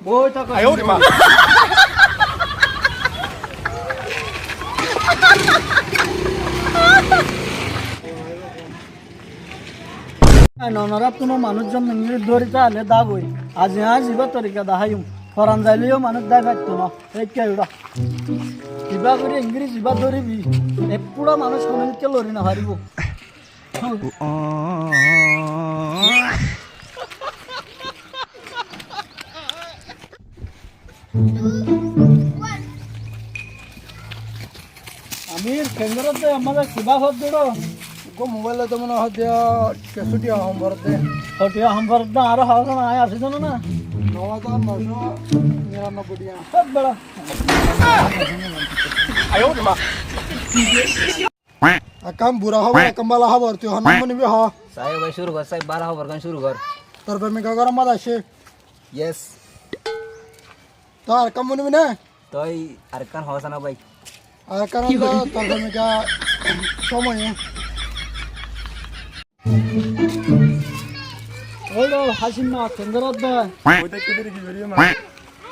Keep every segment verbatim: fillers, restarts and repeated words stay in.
Boi táko. Ayo ore ma. Nonorattúno manúic zon engiri dóri táile dagoi. Azi aññí zibá torika daháiyum, foran zaileyó manúic dái faittó no. Ekká uçá. Zibá gorí engiri zibá dóribi, ekkúça manúic honódikká lori nofaribó. Amir, keén goródde, añáre kibá hoódde ro? Uggúa mobáilot mone hoódde kessú tiañ hom foredde. Ó tiañ hom foredde, añáre hoódde na, aññí así zano na. No házar nocó niranobboi tiañ. Hé, bera. Ayo ore ma. Ekkán bura hóbor, ekkán bála hóbor, tui hon nombor nibi hoó. Sai bái, cúru gor, sai bála hóbor gán cúru gor. Tor premika gór ot aiccé. Yes. Toi arekkán fúnibi né? Toi arekkán hoós na bái. Arekkán óilde tor premika Cómoi. Óilo Hácim ma, keén goródde?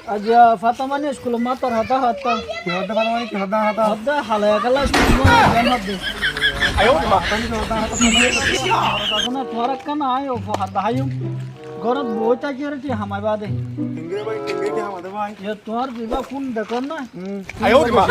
Aijja Fátamani iskulot mator hotá hoódde. Ki hoódde Fátamani, ki hoódde hotá? Hoódde halai ekkálla iskulot mator hotá hoódde. Ayo ore ma. Fátamani ki hoódde hotá? Tuáñr ekkán aññí ufohar daháiyum. Górot boói tákiyóre ki hamaibá de? Kengóri bái, kengóri ki hamaibá de bái? Yó tuáñr zibá fún dekór na? Hmm. Ayo ore ma.